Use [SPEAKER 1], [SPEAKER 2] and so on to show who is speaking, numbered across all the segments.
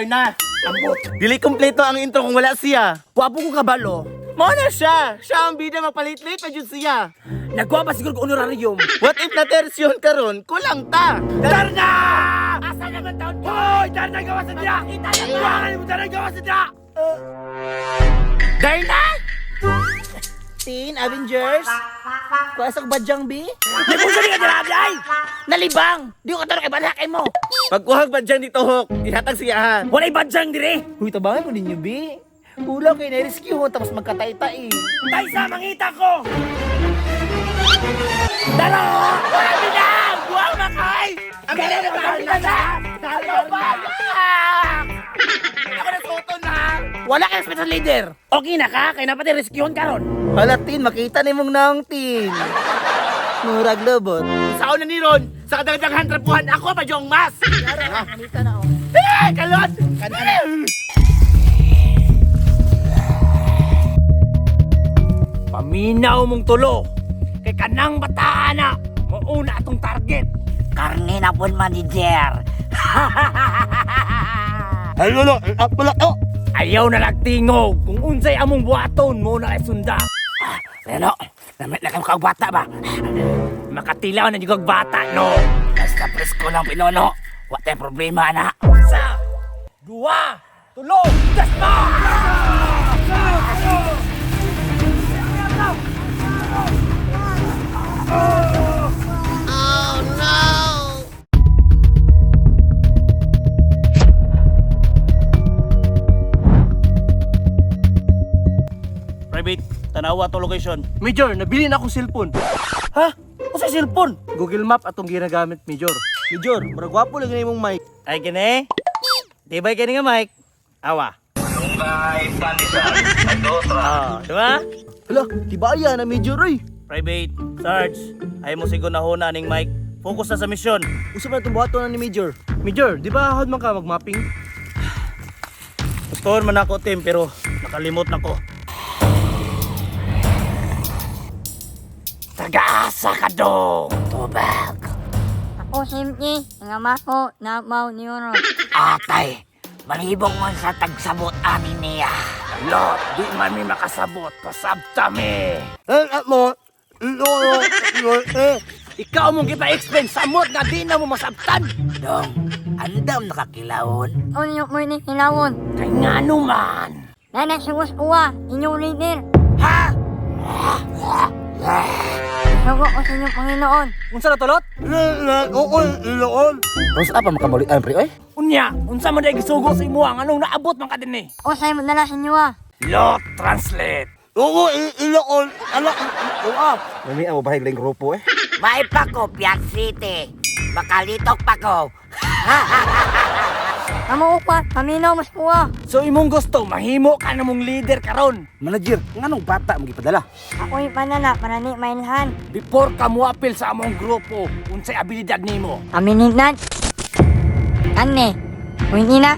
[SPEAKER 1] Darna.
[SPEAKER 2] Ambot.
[SPEAKER 1] Dili kompleto ang intro kung wala siya.
[SPEAKER 2] Wapo ko kabalo.
[SPEAKER 1] Mao na siya. Siya ang bida, magpalit-lit pa jud siya.
[SPEAKER 2] Nagkuha pa siguro ko honorarium.
[SPEAKER 1] What if na tersyon karon, kulang ta.
[SPEAKER 2] Darna! Asa naman taon ko? Hoy! Darna, gawa sa diya! Buwangan mo, Darna, gawa sa diya! Darna!
[SPEAKER 1] Teen Avengers. Kuasok badyang B?
[SPEAKER 2] Nagpuso ni ka dira, ay! Nalibang! Di ko kataro kay balakay mo!
[SPEAKER 1] Pagkuhag badyang dito hok, ihatag siya ha.
[SPEAKER 2] Walay badyang dire!
[SPEAKER 1] Huy, tabangan ko ninyo, B. Ulaw kay na-rescue ho, tapos magkatay-tay.
[SPEAKER 2] Taysa, mangita ko! Dalo! Grabe na! Buwang na kay! Ang galing na na na! Dalo ba?
[SPEAKER 1] Ako na soto na!
[SPEAKER 2] Wala kang special leader! Okay na ka, kaya napati rescueon karon.
[SPEAKER 1] Hala, Tin, makita ni mong naong, Tin. Murag lobot. Sa una ni Ron, sa kadagdagan trapuhan, ako pa yung mas! Eh, kalot!
[SPEAKER 2] Paminaw mong tulo! Kay kanang bataan na! Mauna atong target!
[SPEAKER 3] Karne na po, manager.
[SPEAKER 2] Ayaw na nagtingog! Kung unsay among buhaton, mo na kay sunda! Pero, namit na kang bata ba? Makatilaw na yung bata, no?
[SPEAKER 3] Basta presko lang, Pinono. Wa tay problema na.
[SPEAKER 2] Isa, dua, tulo, dasma!
[SPEAKER 4] Private, tanawa to location.
[SPEAKER 5] Major, nabili na akong cellphone.
[SPEAKER 4] Ha? Usa cellphone?
[SPEAKER 5] Google Map atong ginagamit, Major.
[SPEAKER 4] Major, murag gwapo lagi na imong mic. Ay kini. Di ba kini nga mic? Awa. Ah, di ba?
[SPEAKER 5] Hala, tibaya na Major oy.
[SPEAKER 4] Private, Sarge, ay mo sigo na huna ning mic. Focus na sa misyon.
[SPEAKER 5] Usa pa na itong buhaton na ni Major. Major, di ba hod man ka magmapping?
[SPEAKER 4] Gustoon man ako team pero nakalimot na ko.
[SPEAKER 2] Tagaasa ka dong!
[SPEAKER 3] Tubag.
[SPEAKER 6] Ako simple, nga mako, nabaw ni Oro.
[SPEAKER 3] Atay, malibong man sa tagsabot amin niya.
[SPEAKER 2] Lot, di man mi makasabot, pasabta mi! Ikaw mong gipa-explain samot nga di na mo masabtan!
[SPEAKER 3] Dong, andam nakakilawon.
[SPEAKER 6] Unyo mo ni kilawon.
[SPEAKER 2] Kay ngano man!
[SPEAKER 6] Nana sugus uwa, inyong leader.
[SPEAKER 2] Ha?
[SPEAKER 6] Sugo ko sa inyong Panginoon.
[SPEAKER 5] Unsa na tulot?
[SPEAKER 1] Unsa pa makamulian, pre, oy?
[SPEAKER 2] Unya, unsa man day gisugo sa imuha nganong naabot man ka dinhi?
[SPEAKER 6] Usay mo dala sa inyo ah.
[SPEAKER 2] Lot translate.
[SPEAKER 1] Mami, ang bahay lang grupo, eh.
[SPEAKER 3] May pa ko, Piat City. Makalitok pa ko.
[SPEAKER 6] Amo upat, paminaw mas uwa.
[SPEAKER 2] So imong gusto mahimo ka na mong leader karon.
[SPEAKER 5] Manager, nganong bata mo gipadala?
[SPEAKER 6] Ako'y panala para ni mailhan.
[SPEAKER 2] Before ka moapil sa among grupo, unsay abilidad nimo?
[SPEAKER 6] Aminignan. Anne, uy na.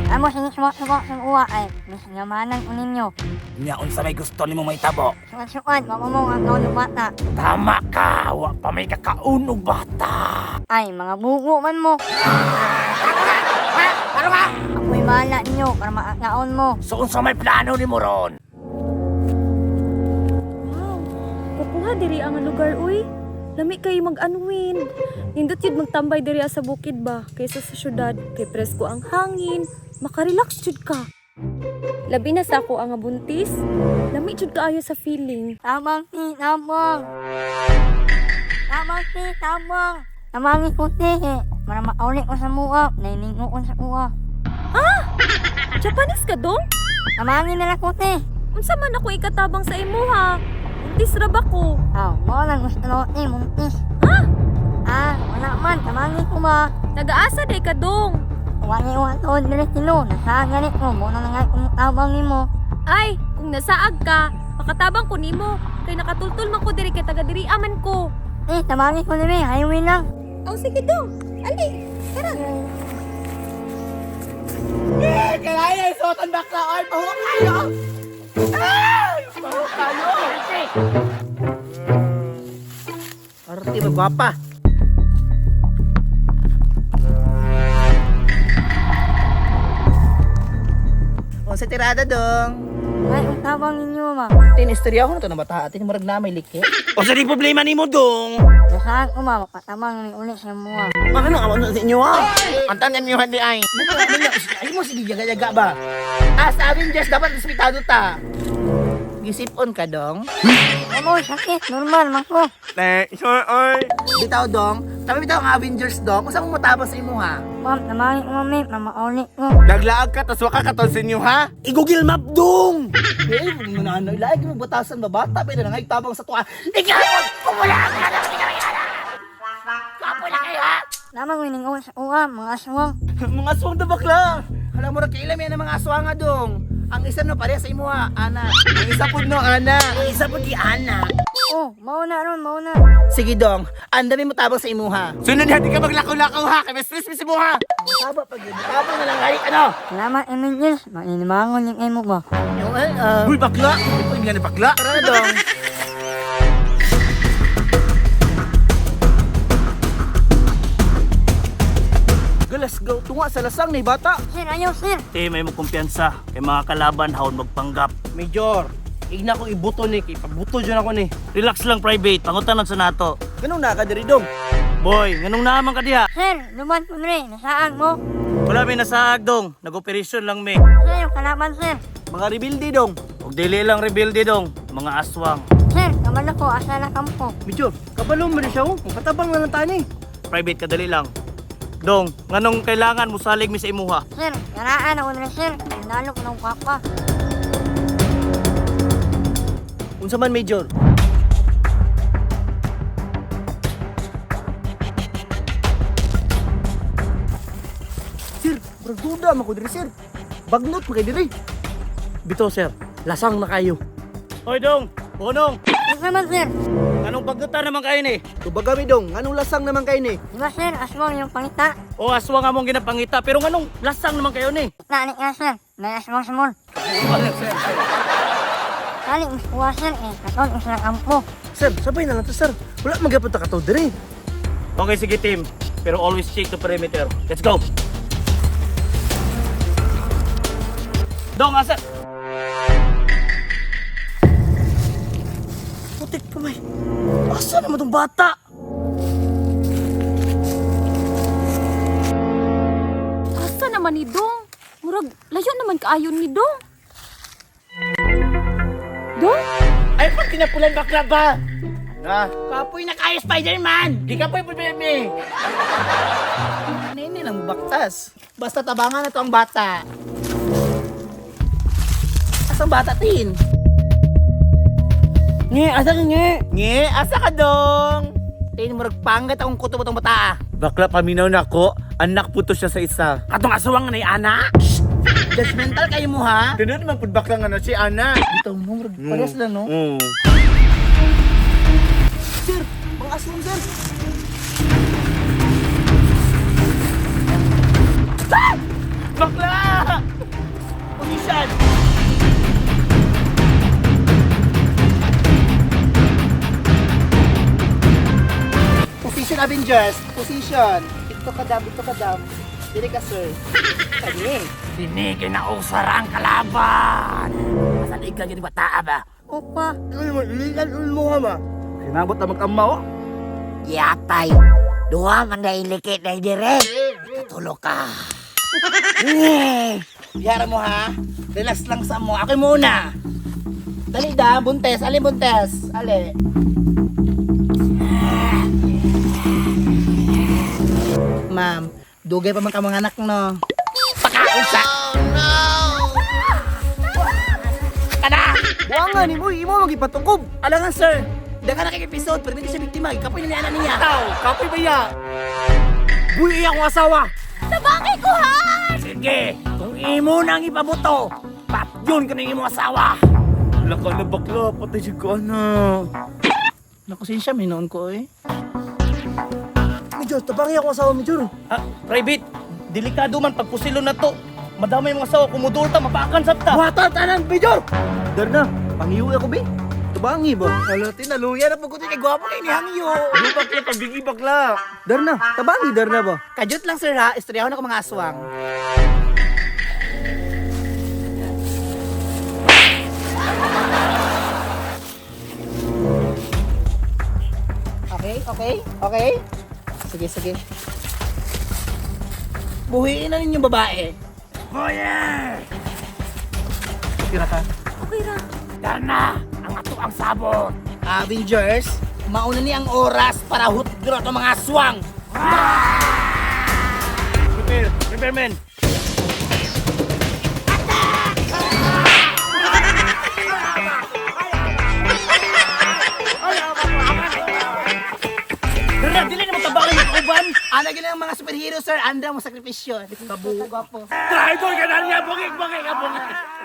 [SPEAKER 6] Amo sinisuwa-suwa sa uwa ay, mas ngamanan ko ninyo.
[SPEAKER 3] Nya, unsa may gusto nimo may tabo.
[SPEAKER 6] Sukat-sukat, mamamong ang kaon ng bata.
[SPEAKER 2] Tama ka, wa pa may kakaunog bata.
[SPEAKER 6] Ay, mga bugo man mo.
[SPEAKER 2] Ano ka?
[SPEAKER 6] Ako'y bahala ninyo para makakaon mo.
[SPEAKER 2] So unsa may plano nimo ron?
[SPEAKER 7] Wow, kukuha diri ang lugar uy. Lami kay mag-unwind. Nindot yun magtambay diri sa bukid ba kaysa sa syudad kay presko ang hangin. Makarelax jud ka. Labi na sa ako ang buntis. Lami jud kaayo sa feeling.
[SPEAKER 6] Tamang si, tamang. Tamang si, tamang. Tamangi ko si, eh. Para makauli ko sa mua, nainingo ko sa uwa.
[SPEAKER 7] Japanese ka dong?
[SPEAKER 6] Tamangi na lang ko si.
[SPEAKER 7] Unsa man ako ikatabang sa imuha? Buntis ra ba ko?
[SPEAKER 6] Aw, mo lang gusto na ni, muntis.
[SPEAKER 7] Ha?
[SPEAKER 6] Ah, wala man, tamangi ko ba?
[SPEAKER 7] Nagaasa day ka dong.
[SPEAKER 6] Wala ko ang tuod diri silo, nasaganit ko, mo na nga kung tabang nimo.
[SPEAKER 7] Ay, kung nasaag ka, makatabang ko nimo. Kay nakatultul man ko diri kay taga diri aman ko.
[SPEAKER 6] Eh, tamangi ko diri, highway lang.
[SPEAKER 7] Oh, sige dong. Ali, tara.
[SPEAKER 1] Eh, kaya sotan bakla, oy, pahuwa kayo! Ay, pahuwa kayo! Arte, magwapa. Sa tirada dong.
[SPEAKER 6] Ay, ang tabang ninyo ma.
[SPEAKER 1] Tin, istorya ko na to na bata. Atin, murag na may liki.
[SPEAKER 4] O sa di problema nimo dong.
[SPEAKER 6] Nasaan ko ma, makatabang ni uli sa mua.
[SPEAKER 1] Ano ang sa inyo ha? Ang tanan niyo hindi ay. Ay mo sige yaga-yaga ba? Ah, sa Avengers dapat respetado ta. Gisip-on ka dong.
[SPEAKER 6] Amo, sakit. Normal man ko.
[SPEAKER 4] Eh, sure oy.
[SPEAKER 1] Bitaw dong. Tama bitaw ang Avengers dong. Unsa mo motabang sa imo ha?
[SPEAKER 6] Ma'am, tamangin ko mami, mamauli ko.
[SPEAKER 4] Naglaag ka tas waka ka sa inyo ha?
[SPEAKER 2] I-Google Map dong.
[SPEAKER 1] Eh, mo na ano, ilaig mo batasan ba bata pero nangay tabang sa tuwa. Ikaw, pumula ka na. Kapoy na kayo ha.
[SPEAKER 6] Lamang winingaw sa uwa, mga aswang.
[SPEAKER 1] Mga aswang na bakla. Alam mo ra kailam yan ang mga aswang nga dong. Ang isa no pareha sa imo ha, ana.
[SPEAKER 4] Ang isa pud no ana.
[SPEAKER 1] Ang isa pud di ana.
[SPEAKER 6] Oh, mauna ron, mauna.
[SPEAKER 1] Sige dong, ang dami mo tabang sa imo ha.
[SPEAKER 4] Sunod ha di ka maglakaw-lakaw ha kay mas stress mi si mo ha.
[SPEAKER 1] Taba pag yun. Taba na lang ay ano.
[SPEAKER 6] Salamat, Avengers. Mainimangon yung emo ba?
[SPEAKER 1] Yung
[SPEAKER 4] Uy bakla. Uy nga ni bakla.
[SPEAKER 1] Tara na dong.
[SPEAKER 5] Let's go. Tunga sa lasang ni bata.
[SPEAKER 6] Sir, ayaw, sir.
[SPEAKER 4] Te, may mo kumpiyansa kay mga kalaban haon magpanggap.
[SPEAKER 5] Major, igna ko ibuto ni kay pabuto jud ako ni.
[SPEAKER 4] Relax lang private, pangutanan sa nato.
[SPEAKER 5] Ganun na ka diri dong.
[SPEAKER 4] Boy, nganong naman ka diha?
[SPEAKER 6] Sir, luman ko rin. Nasaan mo?
[SPEAKER 4] Wala may nasaag dong, nag-operation lang mi.
[SPEAKER 6] Sir, yung kalaban, sir.
[SPEAKER 5] Mga rebuild dong.
[SPEAKER 4] Og dili lang rebuild dong, mga aswang.
[SPEAKER 6] Sir, kamalo ko, asa na kampo.
[SPEAKER 5] Major, kabalo mo ni siya oh. Katabang na lang tani.
[SPEAKER 4] Private kadali lang. Dong, nganong kailangan musalig mi sa imuha?
[SPEAKER 6] Sir, yaraan ako na sir. Nalo ko ng kapa.
[SPEAKER 5] Unsa man Major? Sir, murag duda man ko diri sir. Bagnot man kay diri.
[SPEAKER 2] Bito sir, lasang na kayo.
[SPEAKER 4] Hoy dong, bonong,
[SPEAKER 6] Ano naman, sir?
[SPEAKER 4] nganong pagduta naman kayo ni?
[SPEAKER 5] Tubaga mi dong, nganong lasang naman kay ni?
[SPEAKER 6] Di ba, sir, aswang yung pangita?
[SPEAKER 4] O aswang among ginapangita, pero nganong lasang naman kayo ni?
[SPEAKER 6] Nani nga, sir. May aswang sa mall. Kali, mas kuha, sir. Eh, katon, mas na kampo.
[SPEAKER 5] Sir, sabay na lang to sir. Wala magyapon ta kato diri.
[SPEAKER 4] Okay, sige team. Pero always check the perimeter. Let's go! Dong, asa?
[SPEAKER 2] Putik pa may. Asa naman tong bata?
[SPEAKER 7] Asa naman ni Dong? Murag layo naman kaayon ni Dong. Dong?
[SPEAKER 1] Ay pag kinapulan bakla ba? Ah. Kapoy na kayo Spider-Man. Di kapoy po mi. Nini lang baktas. Basta tabangan na to ang bata. Asang bata tin?
[SPEAKER 2] Nge, asa ka nge?
[SPEAKER 1] Nge, asa ka dong? Tin murag panggat akong kuto tong bata.
[SPEAKER 4] Bakla, paminaw na ako. Anak po to siya sa isa.
[SPEAKER 2] Katong aswang na ana.
[SPEAKER 1] Judgmental kayo mo ha.
[SPEAKER 4] Tinod man pud bakla nga na si Ana.
[SPEAKER 1] Dito mo murag parehas lang no.
[SPEAKER 4] Mm.
[SPEAKER 5] Sir, mga aswang sir.
[SPEAKER 1] Bakla! Position! Position Avengers! Position! Ito ka dam, ito ka dam. Dili ka sir. Kani.
[SPEAKER 2] Sini kinausara ang kalaban. Masalig ka gyud bata ba?
[SPEAKER 6] Opa.
[SPEAKER 5] Sinabot na mag-amma oh.
[SPEAKER 3] Yatay. Duha man na ilikit na dire. Katulo ka.
[SPEAKER 1] Eh, Bihara mo ha. Relax lang sa mo. Ako muna. Dali da, buntes. Ali buntes. Ali. Ma'am, dugay pa man ka mga anak no. Pakausa. Oh no. Kana.
[SPEAKER 5] Buangan ni mo, imo magipatungkob.
[SPEAKER 1] Alangan sir. Daga na kay episode pero hindi siya biktima. Kapoy na niya anak niya.
[SPEAKER 2] Tao, kapoy ba ya? Buhi akong asawa.
[SPEAKER 7] Tabangin ko ha!
[SPEAKER 2] Sige, kung imo nang ipabuto, patyon ka ng imong asawa.
[SPEAKER 4] Laka na bakla, patay siya ko ana.
[SPEAKER 1] Naku, siya may noon ko eh.
[SPEAKER 5] Major, tabangi ako asawa, Major.
[SPEAKER 4] Ah, private, delikado man pagpusilo na to. Madamay mga asawa, kumudol ta, mapakan sa ta.
[SPEAKER 5] Buhatan tanan, Major! Darna, panghiwi ako, be. Tabangi ba?
[SPEAKER 1] Hala, tinaluya na pagkuti kay gwapo kay ni Hangyo.
[SPEAKER 4] Ano bakla, pagbigi bakla.
[SPEAKER 5] Darna, tabangi darna ba?
[SPEAKER 1] Kajut lang sir ha, istoryahon ako mga aswang. Okay, okay, okay. Sige, sige. Buhiin na ninyong babae.
[SPEAKER 5] Tira ka.
[SPEAKER 7] Okay ra.
[SPEAKER 2] Dana, ang ato ang sabot.
[SPEAKER 1] Avengers, mauna ni ang oras para hutgro itong mga aswang.
[SPEAKER 4] Prepare, prepare men.
[SPEAKER 2] Dara, dili na mo tabangan yung kauban.
[SPEAKER 1] Ano gina ang mga superhero, sir? Anda mo sakripisyo. Kabu. Gwapo.
[SPEAKER 2] Traitor ka na niya, bungig, bungig, bungig.